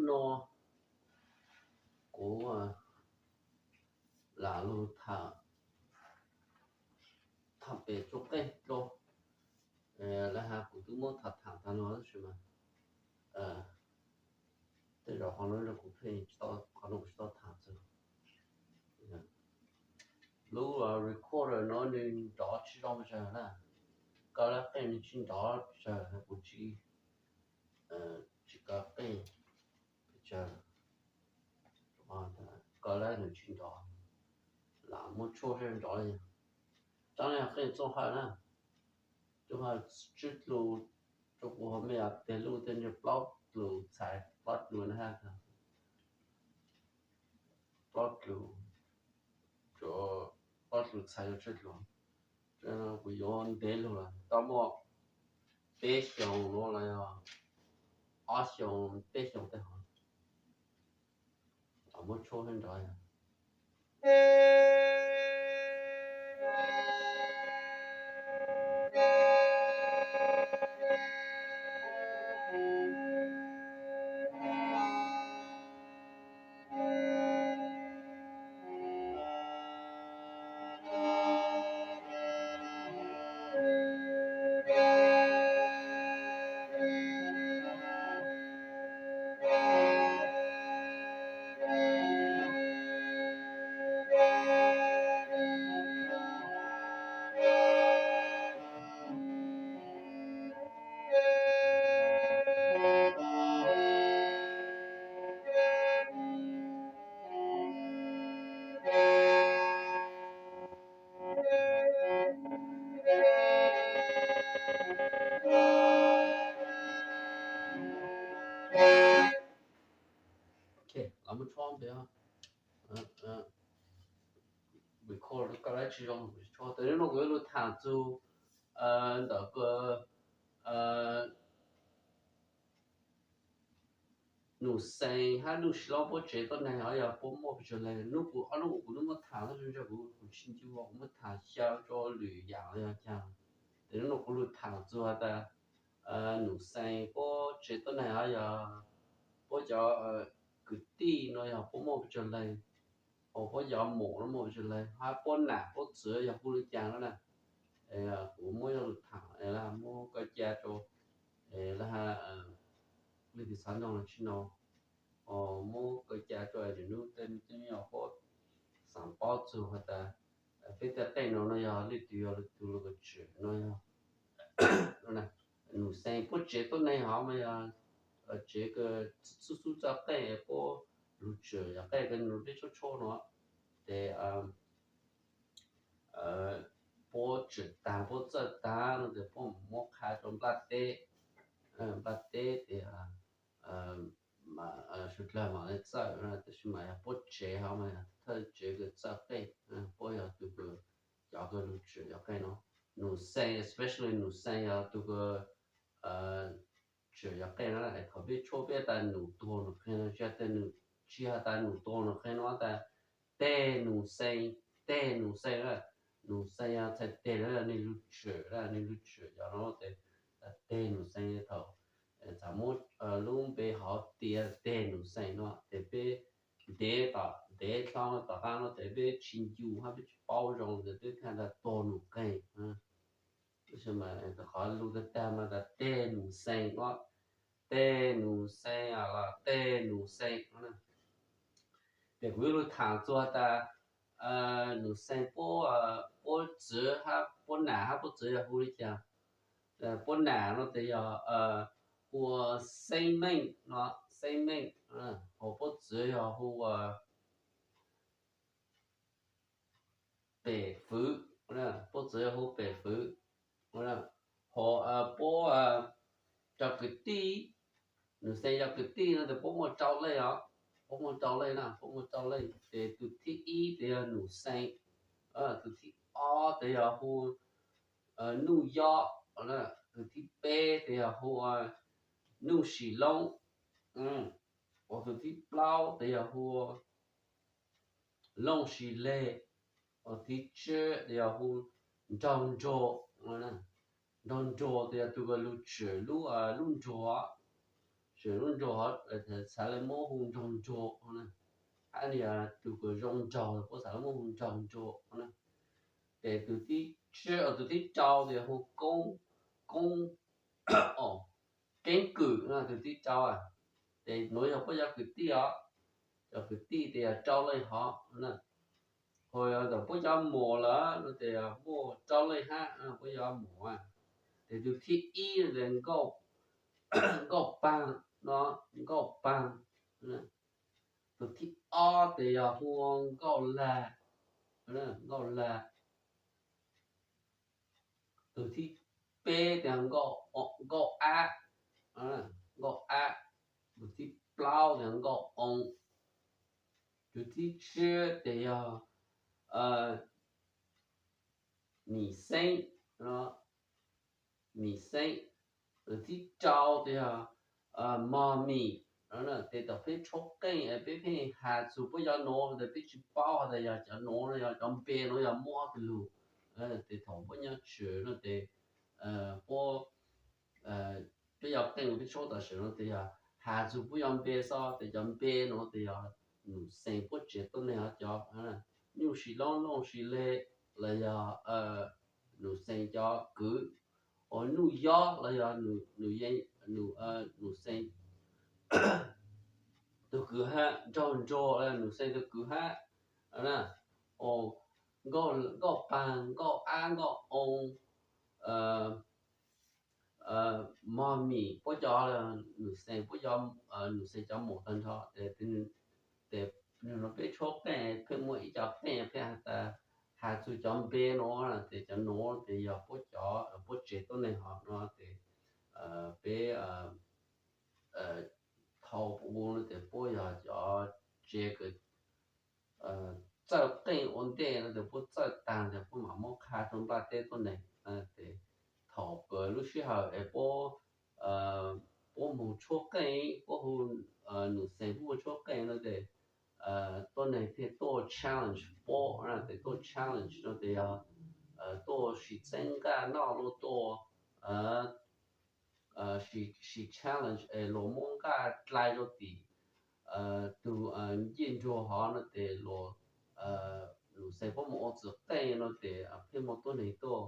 No kuv lam lug tham, tham pem tsuas qeej dlua, lawv has kuv twb muab tham tham tag no tab sis mas tej zaum qhov no kuv pheej tsis tau, qhov no kuv tsis tau tham txug. Lub recorder no nws nrov tsis zoo pes tsawg na, kaw lab qeej nws tsis nrov pes tsawg, kuv tsis, tsis kaw qeej pes tsawg, kaw lab nws tsis nrov, lam muab tshuaj seb nrov li. Tsaab no yog qeej txooj hawm na, txooj hawm tswb dlus, rua kuv hov mej tiag lub tej ntseg plaub dlus txhais plaub dlus na ha, plaub dlus, plaub dlus txhais rua tswb dlus. Kuv yuav ntev lug lawm, tau muaj peb xyoos nuav los yog ob xyoos peb xyoos tej hov, muab tshuaj seb nrov. Ok, los muab tshuab pem, record lub koj lab tsis zoo, tshuab. Tes nub nua kuv yuav lug tham txug ntawm kws num xees hab nuj sis laub puab tsev tuab neeg hov yog puab muaj pes tsawg leeg. Nub kuv ob nub kuv nub muab tham tab sis ntshe kuv, kuv tsis ncu, kuv muab tham xyaw rua lwm yaam los yog caag. Tes nub nua kuv lug tham txug has tas num xees puab tsev tuab neeg hov yog puab cov kwv tij no yog puab muaj pes tsawg leeg, ho puab cov mum no muaj pes tsawg leeg, hab puab nam puab txwv yog hu li caag no na. Kuv muab coj lug tham, muab kaw ca rua, lawv has leej twg xav noog los tsis noog, muab kaw ca rua es nub tej me tub me nyuam puab xaav paub txug has tas peb tej qeej no no yog leej twg yog lug tug lug kws tswm no yog num xees puab tsev tuab neeg hov mas yog tsev kws xub xub txawj qeej puab lug tswm yog qeej kws nws peb tshuab tshuab no, tes puab tswm taag puab txawj taag no tes puab muab qha rua nplaj teb, nplaj teb tes suav dlawg mam le txawj, tab sis mas yog puab tsev hov mas yog thawj tsev kws txawj qeej, puab yog tug kws, cov kws lug tswm yog qeej no. Num xees, especially num xees yog tug kws tswm yog qeej no. Thaum peb tshuab peb tas num tuag num qeej no, tsis has tas num tuag num qeej no tas teg num xees, teg num xees na. Num xees yog txhais teg lawm nwg lug tswm, nwg lug tswm cov no tes teg num xees. Thaum txawm muab lub npe hov tias teg num xees no tes peb ntev tom, ntev dlhau tom qaab no tes peb tsis ncu hab peb tsis paub zoo tes peb thaij tas tuag num qeej. Tab sis mas qhov lug tag tag mas tas teg num xees no, teg num xees los teg num xees no. Tes kuv yuav lug tham txug tas num xees puab, puab txwv hab puab nam hab puab txwv yog hu li cas. Puab nam no tes yog hu ua Xeeb Meej no, Xeeb Meej, ho puab txwv yog hu ua Pem Fwv, puab txwv yog hu Pem Fwv. Ho puab cov kwv tij, num xees cov kwv tij no tes puab muaj rau leej os, puab muaj rau leej na, puab muaj rau leej. Tes tug thib ib tes yog num xees, tug thib ob tes yog hu Nuj Yob, tug thib peb tes yog hu ua Nuj Sim Loob, ua tug thib plaub tes yog hu ua Looj Sim Leg, ua thib tsib tes yog hu Nraug Nruag. Nraug Nruag tes yog tug lug tswm lub, lub nruag, tseem lub nraug, xav li muab hu nraug nraug na, hab yog tus kws zoo nraug puab xav li muab hu nraug nraug na. Ces tus thib tsib, tus thib rau tes hu koob, koob, keeb kwm na, tus thib rau. Ces nuav yog puab cov kwv tij os, cov kwv tij tes yog rau leej hov na. Ho yog ntawm puab cov muam lawm no tes muaj rau leej hab puab cov muam. Ces tus thib ib tes nkauj paag no, nkauj paag. Tus thib ob tes yog hu nkauj lag, nkauj lag. Tus thib peb tes nkauj ab, nkauj ab. Tus thib plaub tes nkauj oo. Tus thib tsib tes yog mim xeeb, mim xeeb. Tus thib rau tes yog mog mim. Tes thaum peb tshuab qeej peb pheej has txug puab cov nuav tes peb tsi paub has tas yog cov nuav no yog cov npe nuav yog muaj ob tug lug. Tes thaum puab nyob tsev no tes puab, peb cov qeej uas peb tshuab tam sim no tes yog has txug puab cov npe xwb, tes cov npe nuav tes yog num xees puab tsev tuab neeg hov cov. Nyuj Sis Loob, Looj Sis Le, los yog num xees cov kwv, uas Nyuj Yob los yog num xees tug kwv hab, Nraug Nruag los yog num xees tug kwv hab. Nkauj Paag, Nkauj Ab, Nkauj Oo, Mog Mim, puab cov num xees, puab cov num xees cov muam tag nrho. Tes nwg nuav peb tshuab qeej pheej muaj ib co qeej pheej has tas, has txug cov npe nuav tes cov nuav tes yog puab cov, puab tsev tuab neeg hov no tes peb thaus u no tes puab yog cov tsev kws txawj qeej ua ntej no tes puab txawj taag tes puab mam muab qha rua nplaj teb tuab neeg. Tes thaum kws lub sij hawm es puab, puab moog tshuab qeej, puab hu num xees puab moog tshuab qeej no tes tuab neeg thiaj tuaj challenge puab, tes tuaj challenge no tes yog tuaj sis txeeb nqaj noj, luag tuaj sis challenge es luag muab nqaj dlai rua tim tug ncej nruag hov no tes luag, num xees puab moog ua txug qeej no tes pheej muaj tuab neeg tuaj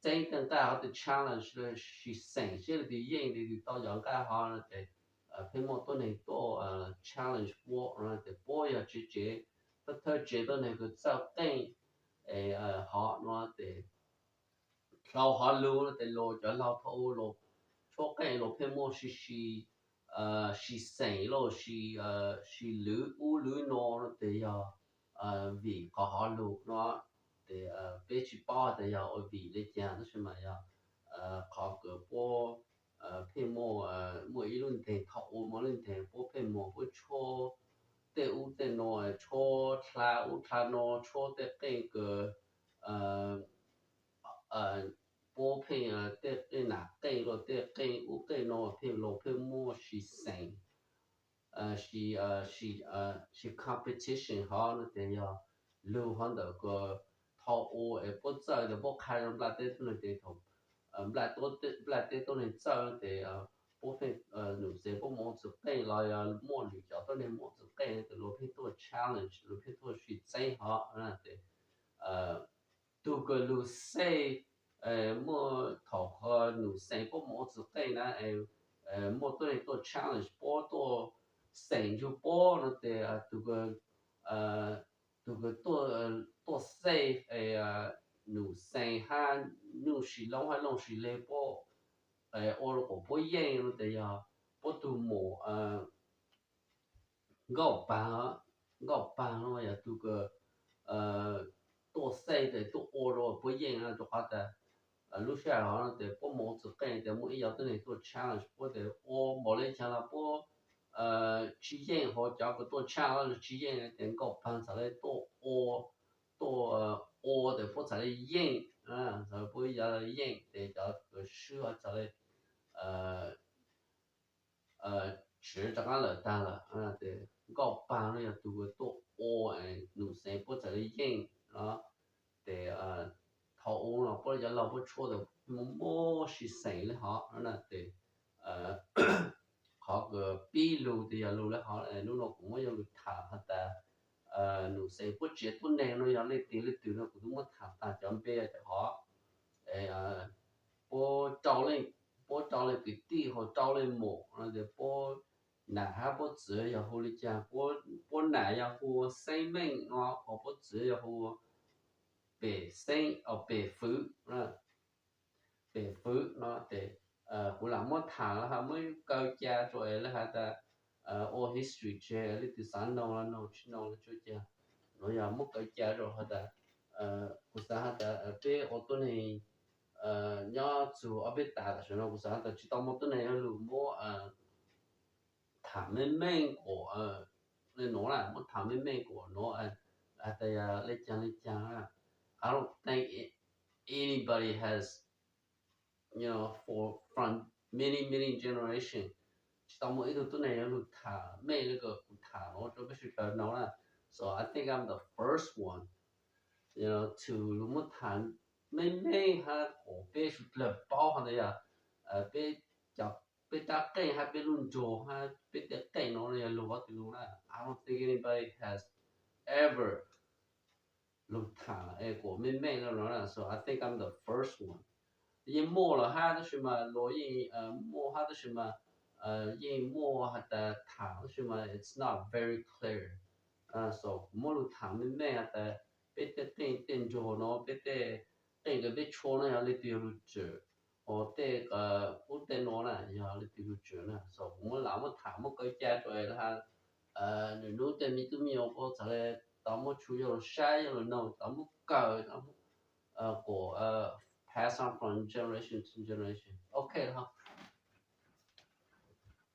txeeb tej nqaj hov tes challenge, sis xeem seb leej twg yeej, leej twg tau cov nqaj hov no tes pheej muaj tuab neeg tuaj challenge puab no tes puab yog tsev tsev, thawj thawj tsev tuab neeg kws txawj qeej es hov no tes dlhau hov lug no tes luag cov laug thaum u luag tshuab qeej luag pheej muaj sis, sis xeem los sis lwv ub lwv no no tes yog vim qhov hov lug no tes peb tsi paub tas yog ua vim le caag tab sis mas yog qhov kws puab pheej muaj, muaj ib lub nteeg thaum u muaj lub nteeg puab pheej muaj puab tshuab tej ub tej no, tshuab dlha ub dlha no, tshuab tej qeej kws puab pheej, tej nam qeej los tej qeej ub qeej no pheej los pheej muaj sis xeem, sis competition hov no tes yog lug hov ntawm kws thaum u es puab txawj tes puab qha rua nplaj teb tuab neeg tes thaum nplaj teb tuab neeg txawj tes puab pheej, num xees puab moog ua txug qeej los yog muaj lwm cov tuab neeg moog ua txug qeej tes luag pheej tuaj challenge, luag pheej tuaj sis txeeb hov tes tug kws lug xej muaj thaum qhov num xees puab moog ua txug qeej na, muaj tuab neeg tuaj challenge puab tuaj xeem ntsug puab no tes tug kws tuaj xej num xees hab nyuj sis loob hab looj sis le puab ua rua kom puab yeej no tes yog puab tug muam Nkauj Paag. Nkauj Paag no yog tug kws tuaj xej tes tuaj ua rua puab yeej no rua qhov tas lub sij hawm hov no tes puab moog ua txug qeej tes muaj ib co tuab neeg tuaj challenge puab tes ua npaum le caag los puab tsi yeej, hos cov kws tuaj challenge tsi yeej tes Nkauj Paag txhad le tuaj ua, tuaj ua tes puab txhad le yeej, txhad puab yeej tes cov kws swb txhad le tsiv rov qaab lawm taag lawm. Tes Nkauj Paag no yog tug kws tuaj ua num xees puab txhad le yeej no. Tes thaum u no puab cov laug puab tshuab tes muaj muaj sis xeem le hov no tes qhov pib lug tes yog lug le hov. Hnub no kuv muab yuav lug tham has tas num xeem puab tsev tuab neeg no yog leej twg leej twg no, kuv twb muab tham tas cov npe cov qhov puab rau leej kwv tij hos rau leej mum no tes puab nam hab puab txwv yog hu le caag. Puab nam yog hu ua Xeeb Meej no, hos puab txwv yog hu ua Pem Xeeb, Pem Fwv, Pem Fwv no tes kuv lam muab tham los has muab kaw ca rua es le has tas ua history tseg, leej twg xav noog los noog, tsi noog los tsuav ca. Nuav yog muab kaw ca rua has tas kuv xav has tas peb ua tuab neeg nyob txug ob peb tas tam sim no kuv xav has tas tsi tau muaj tuab neeg yuav lug muab tham meej meej kuas le nuav na, muab tham meej meej kuas nuav has tas yog le caag le caag na. I don't think anybody has, you know, for from many many generation, tsi tau muaj ib tug tuab neeg yuav lug tham meej le kuas kuv tham nuav rua peb sawv dlawg noog na. So I think I'm the first one, you know, to lug muab tham meej meej hab kuas peb sawv dlawg paub has tas yog peb, peb rab qeej hab peb lub nroog hab peb tej qeej nuav yog lug ob tug lug na. I don't think anybody has ever lug tham es kuas meej meej le nuav na. So I think I'm the first one. Yeej muaj los hab tab sis mas luas yeej muaj hab tab sis mas yeej muaj has tas tham tab sis mas it's not very clear. So kuv muab lug tham meej meej has tas peb tej qeej tej nroog nuav, peb tej qeej kws peb tshuab nuav yog leej twg yog lug tswm, hos tej ub tej nuav na yog leej twg lug tswm na. So kuv muab lam muab tham muab kaw ca rua has nwg nub tej me tub me nyuam puab txhad le tau muab tshuab yog lug saib yog lug noog, tau muab kaw, tau muab kuas pass on from generation to generation. Ok,